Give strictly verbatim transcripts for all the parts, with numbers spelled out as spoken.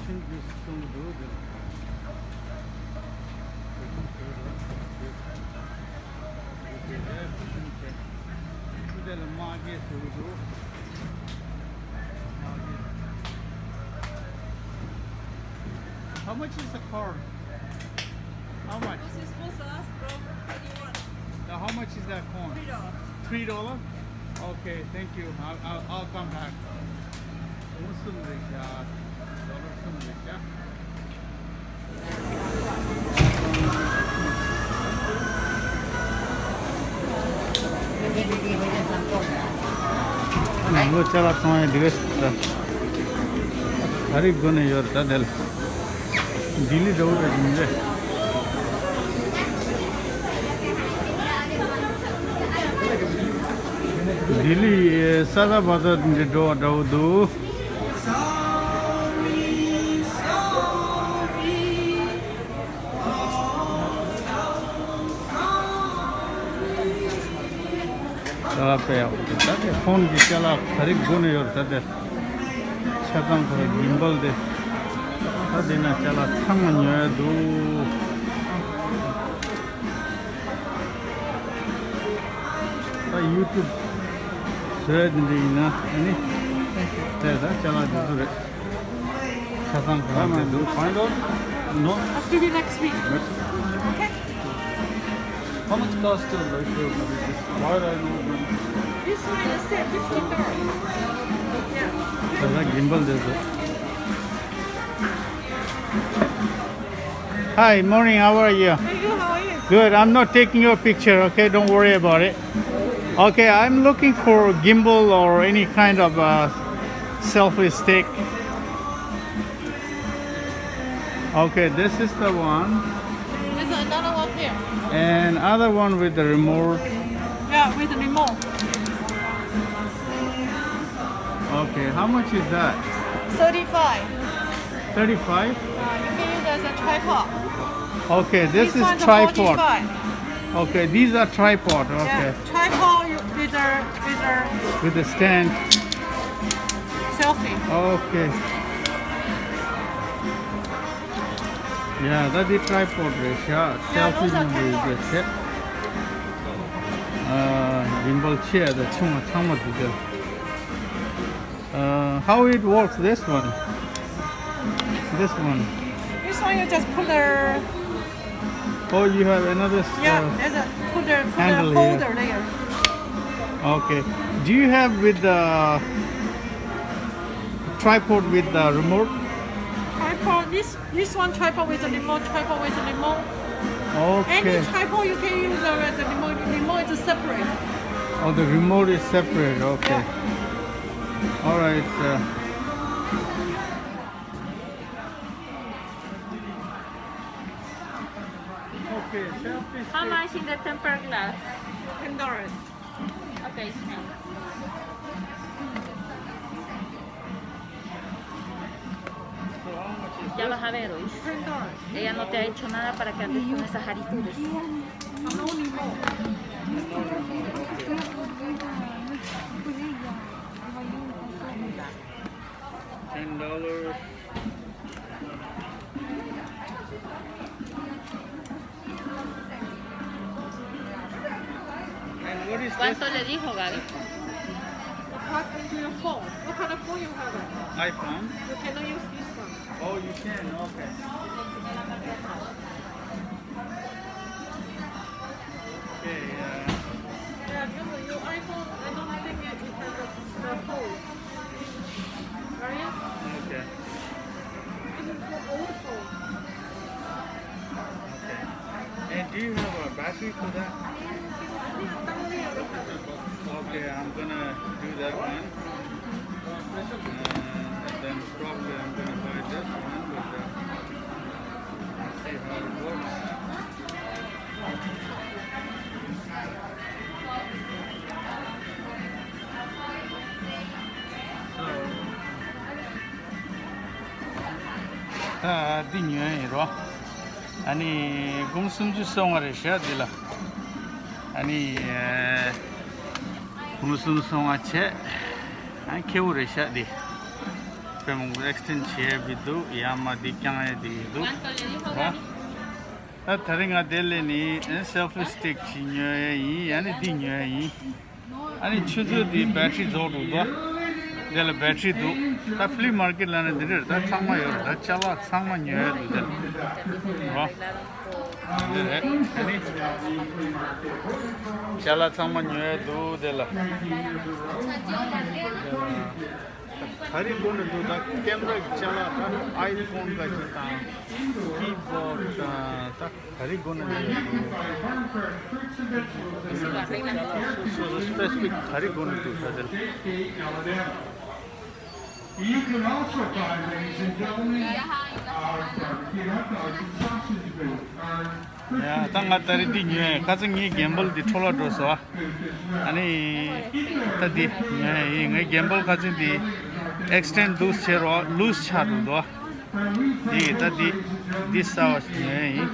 ཤིང་ཇུས་བཙོང་གི་འདུག་དེ་ལ། བོད་ཤིང་ཟེར་བ་རེད། དེ་དེ་ལ་བོད་ཤིང་བྱས། དེ་ལ་དམར་སྐྱེས་ཟེར་གི་འདུག་དམར་སྐྱེས། How much is the corn? How much? This is supposed to ask, bro. What do you want? Now, how much is that corn? Three dollars. Three dollar? Okay, thank you. I'll, I'll, I'll come back. འོ་གསུམ་རེད་ཤག་ཌོ་ལར་གསུམ་རེད་ཤག་ཨ་ནི་ལོ་ཅ་ལག་གཏོང་ཡ་འདི་ག་ཞིག་ད། ད་རེས་དགོས་ནས་ཡོད་རེད་ད་དེ་ལ། ལྡི་ལི་འདྲ་བོ་རེད་མི་རེད། ལྡི་ལི་ས་ད་བ་ད་འདི་འགྲོ་བ་འདྲ་བོ་འདུག་ཅ་ལག་སྤེལ་ཡག་པོ་འདུག་ད་དེ་ཕོན་གྱི་ཅ་ལག་ག་རེ་དགོས་ནས་ཡོད་རེད་ད་དེ། ཆ་ཚང་ཁོ་ར་གིམ་བལ་དེ། ད་དེ་ན་ཅ་ལག་ཚང་མ་ཉོ་ཡ་འདུག་ད་ཡུ་ཊུབ་བཟོ་ཡ་དེ་འདྲ་ཡིན་ན་ཨ་ནི། དེ་ད་ཅ་ལག་དེ་ཚོ་རེད། ཆ་ཚང་གང་དེ་འདུག Find out. No. I'll see you next week. Okay. How much cost to, like, uh, this wire? I know. This one is set fifty dollars. Yeah. དེ་ད་གིམ་བལ་དེ་ཚོ། Hi, morning. How are you? Thank you. How are you? Good. I'm not taking your picture, okay? Don't worry about it. Okay, I'm looking for gimbal or any kind of uh, selfie stick. Okay, this is the one. There's another one here. And other one with the remote. Yeah, with the remote. Okay, how much is that? Thirty-five. Thirty-five? Uh, you can use as a tripod. Okay, this is tripod. Okay, these are tripod. Okay. Yeah, tripod with a with a with a stand. Selfie. Okay. Yeah, that is tripod རེད་ཤག selfie ནང་ལ་ཡོད་པའི་ཆེད། ཨ། རིན་པོ་ཆེ་དང་ཆུང་བ་ཚང་མ་འདུག་ག Uh, how it works, this one? This one. This one you just put the Oh, you have another uh, yeah, there's a put the put the handle here. Holder there. Okay. Do you have with the tripod with the remote? Tripod, this this one tripod with a remote, tripod with a remote. Okay. Any tripod you can use uh, with a remote. Remote is separate. Oh, the remote is separate. Okay. Yeah. All right. Uh, okay. Selfie. How much in the tempered glass? Ten dollars. Okay. Ya vas a ver, Luis. Ella no te ha hecho nada para que andes con esas aritudes. Ten dollars. And what is this? ¿Cuánto le dijo, Gaby? What, your phone? What kind of phone you have? iPhone? You cannot use this one. Oh, you can. Okay. Okay. Uh, yeah, your, your iPhone, I don't think it, it has a, the phone. Are you? Okay. This is for old phone. Okay. And do you have a battery for that? Okay, I'm gonna do that one. Uh, and then probably I'm gonna buy this one, but uh, let's see how it works. ཨ། འདི་ཉོས་ཡིན་རོ། ཨ་ནི་སྒོར་མོ་སུམ་ཅུ་སོ་ལྔ་རེད་ཤག་འདི་ལ། ཨ་ནི་སྒོར་མོ་སུམ་ཅུ་སོ་ལྔ་བྱས། ཨ། ཁེ་པོ་རེད་ཤག་འདི། དཔེ་མང་པོ་ཨེག་སི་ཊེན་ཌི་བྱེད་ཡས་འདུག་ཡ་མ་འདི་རྐྱང་ཡས་འདི་འདུག་ར། ད་དེ་རིང་ང་དེ་ལས་ནི་སེལ་ཕི་སི་ཊིག་ཅིག་ཉོ་ཡས་ཡིན། ཡ་ནི་འདི་ཉོ་ཡས་ཡིན། ཨ་ནི་ཆུ་ཚོད་འདི་བེ་ཊི་རི་རྫོགས་འགྲོ་འདུག་དེ་ལ་བེ་ཊི་རི་འདུག་ད་ཕི་ལིབ་མར་ཀེཊ་ལ་ནི་འདི་འདྲ་རེད། ད་ཚང་མ་ཡོད་རེད། ད་ཅ་ལག་ཚང་མ་ཉོ་ཡས་འདུག་དེ་ལ་ར། འདི་རེད། ཨ་ནི་ཅ་ལག་ཚང་མ་ཉོ་ཡས་འདུག་དེ་ལ། ག་རེ་དགོས་ནས་འདུག་ད་ཀེམ་ར་གི་ཅ་ལག་དང་ཨའི་ཕོན་ག་ཅིག་དང་ཀི་བོཌ་དང་ད་ག་རེ་དགོས་ནས་འདུག་སོ་སོ་སོ་སོ་སི་པེ་སི་ཕིག་ག་རེ་དགོས་ནས་འདུག་ད་དེ་ལ། You can also find, ladies and gentlemen, our barbecue hot dogs and sausage meat. Our ཡ་ད་ང་ད་རེས་འདི་ཉོས། ཁ་སང་ངའི་གེམ་བལ་འདི་འཕྲོ་བརླག་འགྲོ་སོང་། ཨ་ནི་ད་འདི་ཉོས་ཡིན། ངའི་གེམ་བལ་ཁ་སང་འདི་ཨེག་སི་ཊེན་ཌི་འདུག་བྱས་རོགས་ལུ་སི་ཆགས་འགྲོ་འདུག་འདི་ད་འདི་འདི་གསར་པ་ཞིག་ཉོས་ཡིན།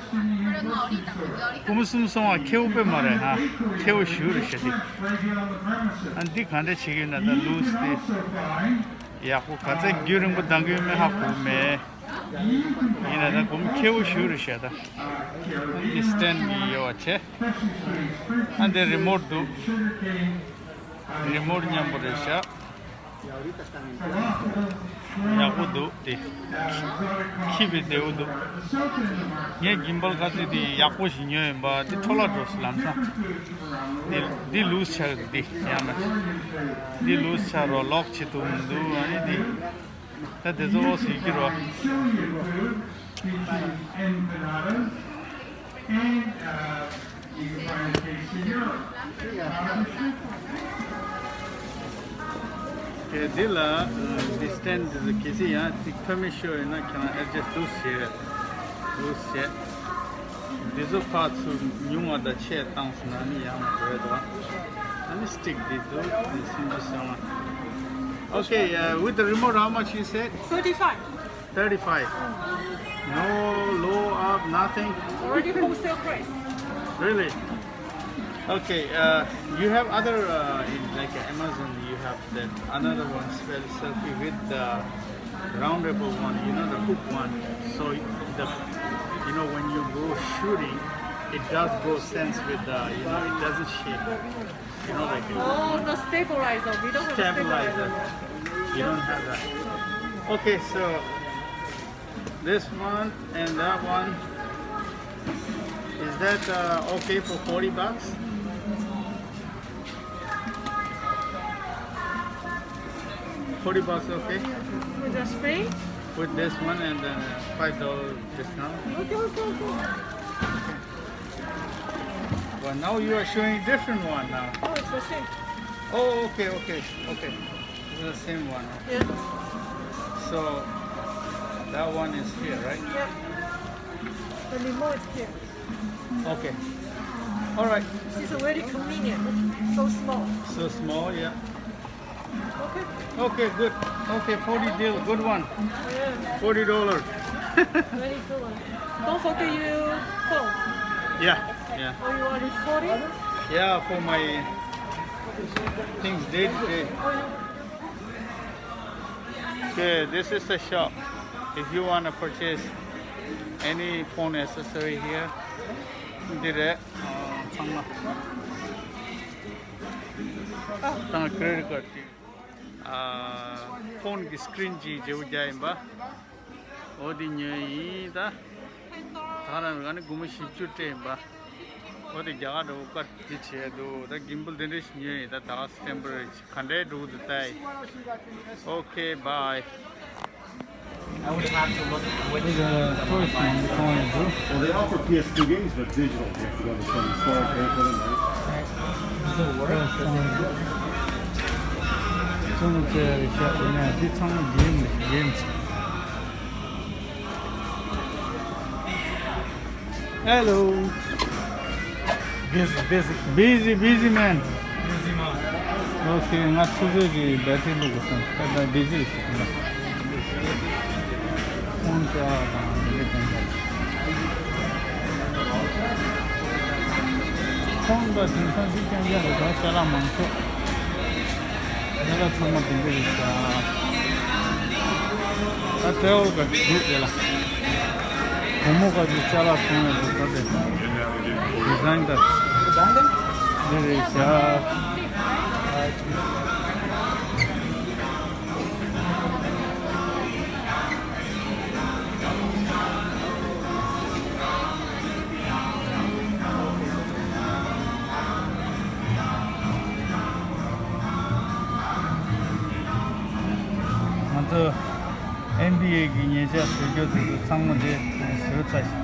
སྐུ་མོ་གསུམ་སོང་བ་ཁེའུ་དཔེ་མ་རེད་ཧ། ཁེའུ་ཞུ་རེད་ཤག་འདི། ཨ་འདི་ག་འདྲ་བྱེད་ཀྱི་ཡོད་ན། ད་ལུ་སི་འདི་ཡག་པོ་ག་ཚད་རྒྱུན་རིང་པོ་ལྡང་གི་ཡོད་མེད་ཧ་གོ་མེད། ཡིན་ན་ད་སྒོར་མོ་ཁེའུ་ཞུ་རེད་ཤག་ད། འདི་སི་ཊེན་ཌི་གི་ཡོད་པ་བྱས། ཨ་འདི་རི་མོཊ་འདུག་རི་མོཊ་མཉམ་པོ་རེད་ཤག་ཡག་པོ་འདུག་དེ། འཁྱེར་བའི་བདེ་པོ་འདུག་ངས་གིམ་བལ་ཁ་ཤས་དེ་ཡག་པོ་ཞིག་ཉོས་ཡིན་པ། དེ་འཕྲོ་བརླག་འགྲོ་སོང་ལམ་སང་། དེ་དེ་ལུ་སི་ཆགས་རེད། དེ་ཡང་མ་དེ་ལུ་སི་ཆགས་རོགས་ལོག་བྱེད་ཐུབ་མི་འདུག་ཨ་ནི་དེ། ད་དེ་ཚོ་ཨོ་ཟེར་གྱི་རོ། And, uh, you can find a case in Europe. དེ་འདི་ལ་ཌི་སི་ཊེན་ཌི་དེ་ཚོ་གལ་སྲིད་ཡང་ཅིག་ཐོན་མི་ཤོར་ཡོད་ན་ཁྱེད་རང་ཨེ་ཌི་ཇེ་སི་ཊི་ལུ་སི་བྱེད། ལུ་སི་བྱེད། འདི་ཚོ་ཕར་ཚུར་ཉུང་བ་དང་ཆེ་བཏང་སོང་ན་ནི་ཡང་མ་འགྲོ་ཡ་འདུག་ཨ་ནི་སི་ཊིག་འདི་འདུག་འདི་སུམ་ཅུ་སོ་ལྔ། Okay, uh, with the remote, how much you said? Thirty-five. Thirty-five. No low up, nothing. Already wholesale price. Really? Okay, uh, you have other, uh, in like Amazon, you have that another one spelled selfie with the roundable one, you know, the hook one. So the, you know, when you go shooting, it does go sense with the, you know, it doesn't shake. You know, like Oh, the stabilizer. We don't have a stabilizer. Stabilizer. You don't have that. Okay, so this one and that one. Is that uh, okay for forty bucks? Forty bucks, okay? With the spray? With this one and then uh, five dollar discount. Okay, okay, okay. Well, now you are showing different one now. Oh, it's the same. Oh, okay, okay, okay. It's the same one. Yeah. So that one is here, right? Yeah. The limo is here. Okay. All right. This is very convenient. So small. So small, yeah. Okay. Okay, good. Okay, forty deal, good one. Yeah. Forty dollar. Very good one. Don't forget your phone. Yeah, yeah. Oh, you are recording? Yeah, for my things, day to day. Okay, this is the shop. If you want to purchase any phone accessory here, འདི་རེད། ཚང་མ། དང་ཀེ་རེ་ཌིཊ་ཀར་ཅིག་ཕོན་གྱི་སི་ཀི་རིན་ཅིག་བརྗེ་པོ་རྒྱག་ཡིན་པ། འོ་དེ་ཉོས་ཡིན་ད། ད་རང་ག་ནི་སྒོར་མོ་བཞི་བཅུ་སྤྲད་ཡིན་པ། འོ་དེ་རྒྱ་གར་འདྲ་བོ་ཀར་དེ་བྱས་འདུག་ད་གིམ་བལ་དེ་འདྲ་ཞིག་ཉོས་ཡིན་ད། ད་ལ་སི་ཊེམ་པོ་རེ་ཅིག་ག་འདྲའི་འགྲོ་གི་འདུག་ལྟ་ཡིན། Okay, bye. I would have to look which is the first one, the phone is good. Well, they offer P S two games, but digital. You have to go to some store and pay for them, right? This is the first one. ཚང་མ་ཚེ་རེ་ཤག་ཡིན་ན་འདི་ཚང་མ་གེམ་རེད། གེམ། Hello. Busy, busy. Busy, busy, man. Busy, man. Okay, ང་ཚོ་ཚོ་གི་བེ་ཊི་རི་བླུག་དགོས་སམ། ད་ད་བི་ཛི་རེད་ཤག་ན། ཁོང་ཚོ་དང་འདི་འདྲ་དང་། ཁོང་ཚོ་དེང་སང་གཟིགས་ཀྱང་ཡག་རེད་ད། ཅ་ལག་མང་ཤོས། ཅ་ལག་ཚང་མ་དེ་འདྲ་རེད་ཤག་ད་ཊེ་བལ་ག་འདུག་དེ་ལ། བུ་མོ་ག་ཚོད་ཅ་ལག་ཚང་ཡོད་འདུག་ད་དེ། ཌི་ཛའིན་ད། འདི་རེད་ཤག་ང་ཚོ་ཨེན་བི་ཨེ་གི་ཉེ་ཆར་བཟོ་རྒྱུ་དེ་ཚོ་ཚང་མ་དེ་བཟོས་ཚར་ཤག་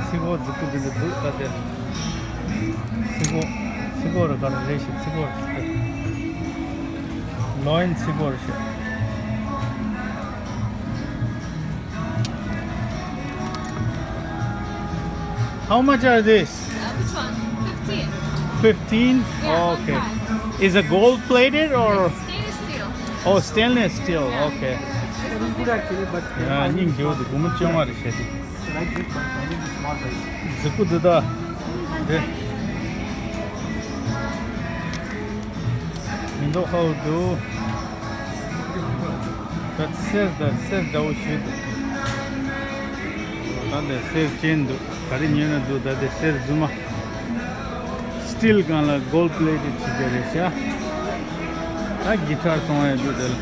ཚིག་གོ་གཟིགས་སྐུ་དེ་འདྲ་འདུག་ད་དེ། ཚིག་གོ་ཚིག་གོ་རེད་ག་རེ་རེད་ཤག་ཚིག་གོ་རེད་ཤག་ལོ་ཡིན་ཚིག་གོ་རེད་ཤག How much are these? Uh, which one? Fifteen. Fifteen? Yeah, okay. Is it gold plated or? Stainless steel. Oh, stainless steel. Yeah. Okay. This is good actually, but ཡ་ཉིན་རྒྱུ་དེ་སྒོར་མོ་བཅོ་ལྔ་རེད་བཤད་དེ། Like this one, only the small size. གཟིགས་སྐུ་འདི་དག་དེ། མི་འདུག་ཧོ་འདུག་ད་གསེར་ད་གསེར་འདྲ་བོ་ཞིག་འདུག་ད་འདི་གསེར་ཅན་འདུག་ག་རེ་ཉོས་ན་འདུག་ད་འདི་གསེར་རྫུན་མ། སི་ཊིལ་སྒང་ལ་གོལ་ཌི་པི་ལེ་ཊེཌ་བྱས་པ་རེད་ཤག་ད་གི་ཊར་བཙོང་ཡ་འདུག་དེ་ལ།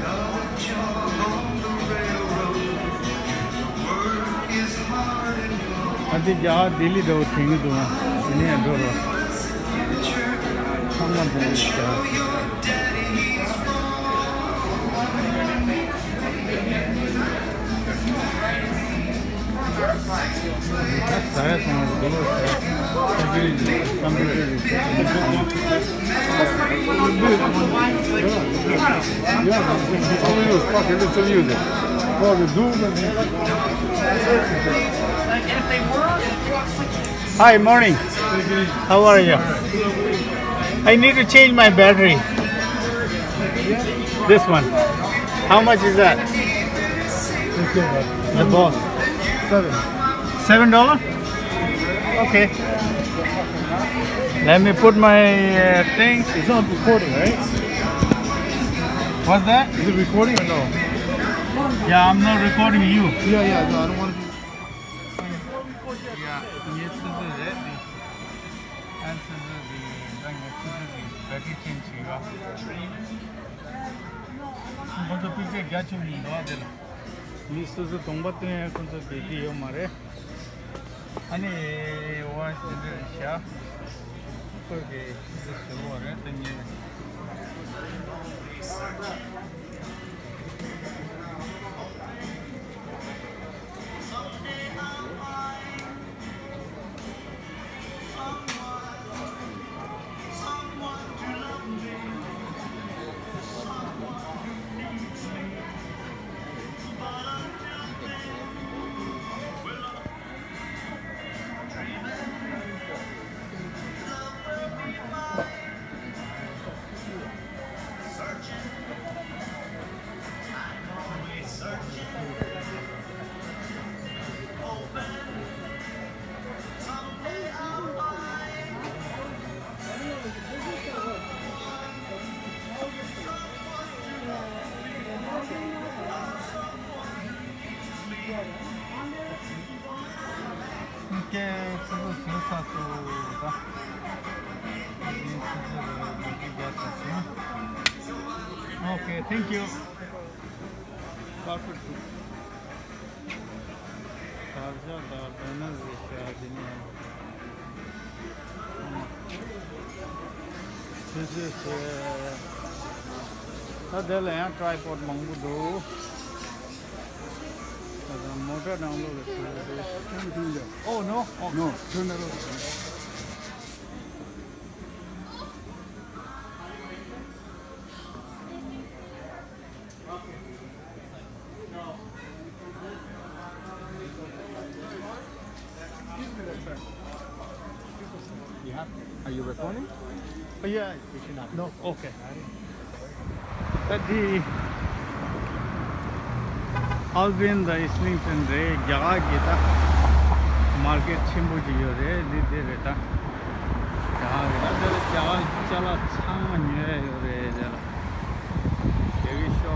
ཨ་དེ་རྒྱ་གར་ལྡི་ལི་འདྲ་བོ་དྲན་གྱི་འདུག་ཨ། དེ་ནས་ཡང་འགྲོ་རོགས། ཚང་མ་འདི་རེད་ཤག་ད་ཟ་ཡ་སོང་བ་འདི་ལོ་ཟ་ཡ། ཁ་ཆུ་ཡིན་ཁམ་པུ་ཊར་ཡིན། Hi, morning. How are you? I need to change my battery. This one. How much is that? The Boss. Seven. Seven dollar? Okay. Let me put my uh, thing. It's not recording, right? What's that? Is it recording or no? Yeah, I'm not recording you. Yeah, yeah, no, I don't want to. Yeah, ངའི་ཆུ་ཚོད་རེད། ཨ་ཆུ་ཚོད་འདི་ད་ངའི་ཆུ་ཚོད་འདི་battery change བྱེད་ཡོད། ཁོང་ཚོ་པི་ཙེ་རྒྱ་ཆེན་པོ་ཡིན་འདུག་ཨ་དེ་ལ། མི་སོ་སོ་གདོང་པ་སྟོན་ཡ་ཁོང་ཚོ་དགེ་རྒན་ཡོད་མ་རེད། ཨ་ནི་ཝ་དེ་འདྲ་རེད་ཤག་ཁོས་གི་ཆུ་ཚོད་བཟོས་པ་རེད་ད་ཉིན། Okay, ཆུ་ཚོད་བཟོས་ཚར་སོང་ད། ཆུ་ཚོད་ལོ་རྒྱུས་བརྒྱབ་ཚར་སོང་། Okay, thank you. Perfect. དར་ཆ་དང་བེ་ནར་རེད་ཤག་དེ་ནས། ཆུ་ཚོད་བཟོས། ད་དེ་ལ་ཡང་ཊའི་པོཌ་མང་པོ་འདུག་ད་ལྟ་མོ་ཊ་ནང་ལོགས་ལ་ཆུ་ཚོད་བཟོས། Oh, no? Oh. No, turn that off. Yeah. Are you recording? Oh, yeah. No. Okay. ད་འདི་ཨལ་བྷིན་དང་ཨི་སི་ལིང་ཊོན་རེད། རྒྱ་གར་གྱི་ད་མར་ཀེཊ་ཆེན་པོ་ཅིག་ཡོད་རེད། འདི་འདི་རེད་ད། རྒྱ་གར་གྱི་ད་འདི་ལ་རྒྱ་གར་ཅ་ལག་ཚང་མ་ཉོ་ཡ་ཡོད་རེད་དེ་ལ། རྒྱ་གི་ཤོ་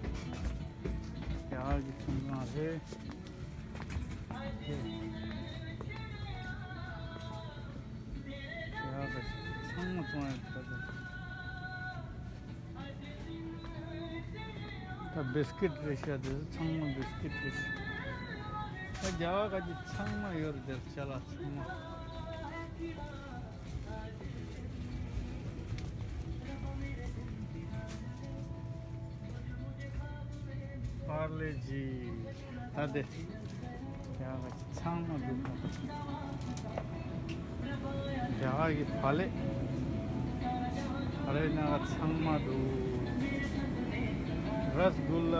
རྒྱ་གར་གྱི་ཚོང་ཁང་རེད། རྒྱ་གར་ཚང་མ་བཙོང་ཡ་ད་ལྟ། ད་བིས་ཀིཊ་རེད་ཤག་དེ་ཚང་མ་བིས་ཀིཊ་རེད་ཤག་ད་རྒྱ་གར་གྱི་ཚང་མ་ཡོད་རེད། དེར་ཅ་ལག་ཚང་མ། པར་ལེ་ཇི། ད་དེ། རྒྱ་གར་གྱི་ཚང་མ་འདུག་རྒྱ་གར་གྱི་བག་ལེབ། ཨ་རེ་ན་ཚང་མ་འདུག་ར་སི་གུ་ལ་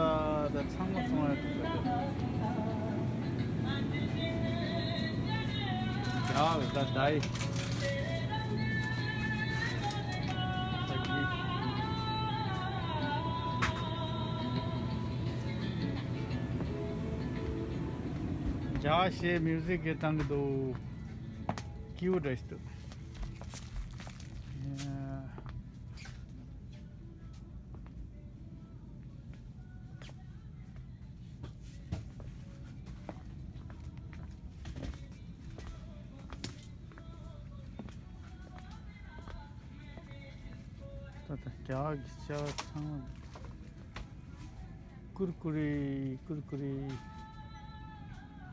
ད་ཚང་མ་བཙོང་ཡ་འདུག་རྒྱ་གར་ད་ད་ཡི། རྒྱ་གར་ཞེས་མིའུ་ཟིག་གི་བཏང་གི་འདུག་སྐྱིད་པོ་འདྲ་ཞིག་འདུག་ད་ལྟ་རྒྱ་གར་གྱི་ཅ་ལག་ཚང་མ། ཀུར་ཀུ་རེ། ཀུར་ཀུ་རེ།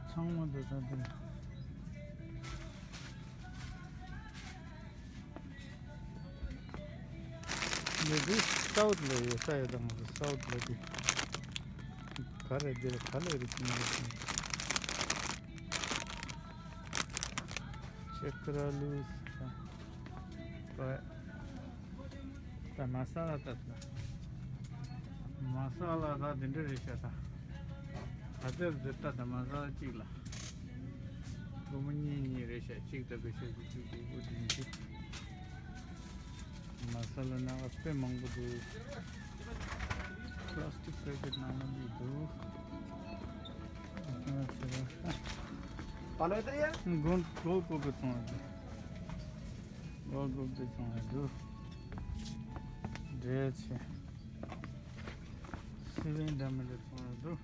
ཚང་མ་འདི་ད་འདི། འདི་འདི་སའུཐ་ལ་ཡོད་ས་ཡོད་དམ། སའུཐ་ལ་འདི་ག་རེ། འདི་ག་ལ་རེད་ཅི་མ་རེད། ཅེ་ཀ་ར་ལུ་ས། ད་མ་ས་ལ་ད་ད། མ་ས་ལ་ད་དེ་འདྲ་རེད་ཤག་ད། ད་ལྟ་འདི་ལྟ་ད་མ་ས་ལ་གཅིག་ལ། སྒོར་མོ་གཉིས་གཉིས་རེད་ཤག་གཅིག་ད་བེ་ཤ་གི་གཅིག་གི་སྒོ་དེ་གཅིག་མ་ས་ལ་ནང་ལ་དཔེ་མང་པོ་འདུག་པ་ལ་སི་ཊིག་པེ་ཀེ་ཊི་ནང་ལ་འདི་འདུག་པ་ལོ་དེ་ཡ། གོན་གོ་གོ་གོ་ཚོང་རེད། ལོ་སྒོར་དེ་ཚོང་ཡ་འདུག་འདྲེ་ཆེ། སི་བེན་འདྲ་མི་འདྲ་ཚོང་ཡ་འདུག་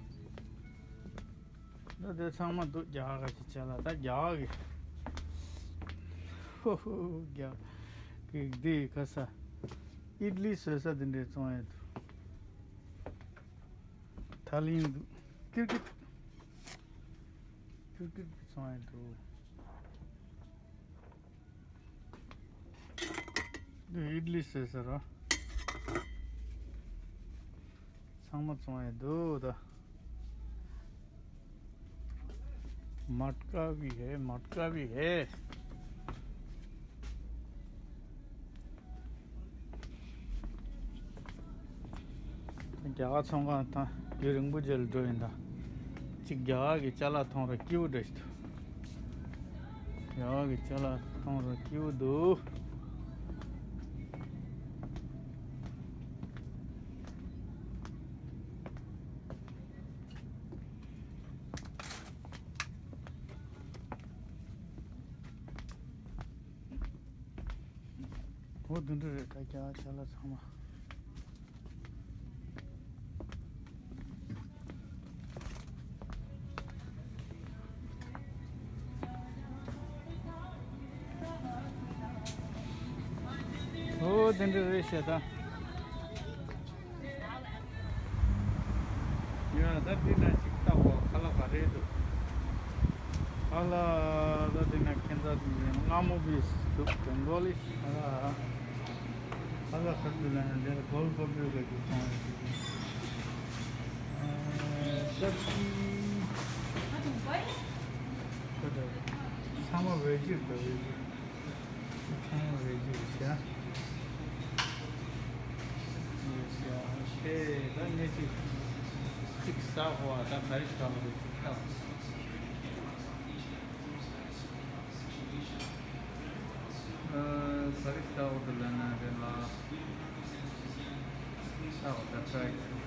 ད་དེ་ཚང་མ་འདུག་རྒྱ་གར་གྱི་ཅ་ལག་ད་རྒྱ་གར་གྱི། ཧོ་ཧོ་རྒྱ། འདི་ག་ས། ཨིད་ལི་བཟོ་ས་འདི་འདྲའི་བཙོང་ཡས་འདུག་ཐ་ལིང་འདུག་ཀིར་ཀིར། ཀིར་ཀིར་བཙོང་ཡས་འདུག་འདི་ཨིད་ལི་བཟོ་ས་ར། ཚང་མ་བཙོང་ཡས་འདུག་ད། मटका भी है, मटका भी है। རྒྱ་གར་ཚོང་ཁང་དང་རྒྱུན་རིང་པོ་རྗེས་ལ་འགྲོ་ཡིན་ད། གཅིག་རྒྱ་གར་གྱི་ཅ་ལག་མཐོང་ར་སྐྱིད་པོ་འདྲ་ཞིག་འདུག་རྒྱ་གར་གྱི་ཅ་ལག་མཐོང་ར་སྐྱིད་པོ་འདུག་འོ་དེ་འདྲ་རེད་ད། རྒྱ་གར་ཅ་ལག་ཚང་མ། འོ་དེ་འདྲ་རེད་ཤག་ད། ཡ་ད་འདི་ན་ཅིག་ལྟ་བ་ཁ་ལག་ག་རེ་འདུག་ཨ་ལ་ད་འདི་ན་ཁྱེད་ཚ་དེ་ནས་སྔ་མོ་བིས་འདུག་བེང་གོ་ལི་ཨ་ལ། ཨ་ལ་ཁ་ཐུག་ལ་ཡང་འདིར་གོལ་ཀོ་བི་ག་ཅིག་སོང་ཡོད་ཀྱི། ཨ་ཤབ་ཀི་ཁ་ཐུག་ཚང་མ་བེ་ཇི་རེད་ད། བེ་ཇི། ཚང་མ་བེ་ཇི་རེད་ཤག་ཡོད་ཤག་ཨོ་ཁེ། ད་ངས་ཅིག་ཅིག་ཟ་དགོས་པ། ད་ག་རེ་ཟ་དགོས་རེད་ཅིག་ལྟ། ཨ་ག་རེ་ཟ་དགོས་འདུག་ལབ་ན་རེད་ལ། ཟ་དགོས་ད་ཊ་རའི་བྱེད།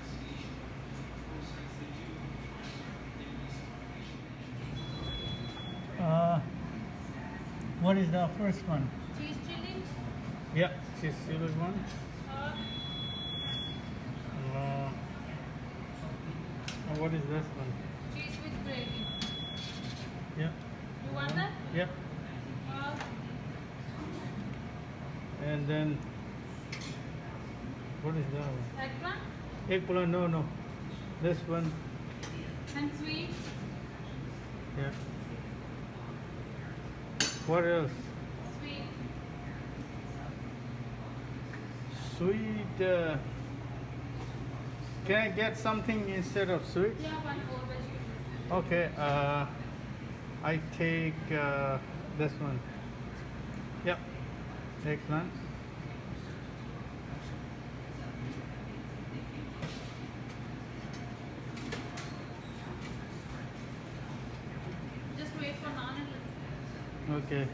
Uh, what is the first one? Cheese chili. Yeah, cheese chili one. Uh, Uh, what is this one? Cheese with gravy. Yeah. You want that? Yeah. Uh, And then, what is that one? Eggplant? Eggplant, no, no. This one. And sweet. Yeah. What else? Sweet. Sweet. Uh, can I get something instead of sweet? Yeah, one more vegetable. Okay. Uh, I take uh, this one. Yep. Eggplant. Just wait for naan and let's. Okay.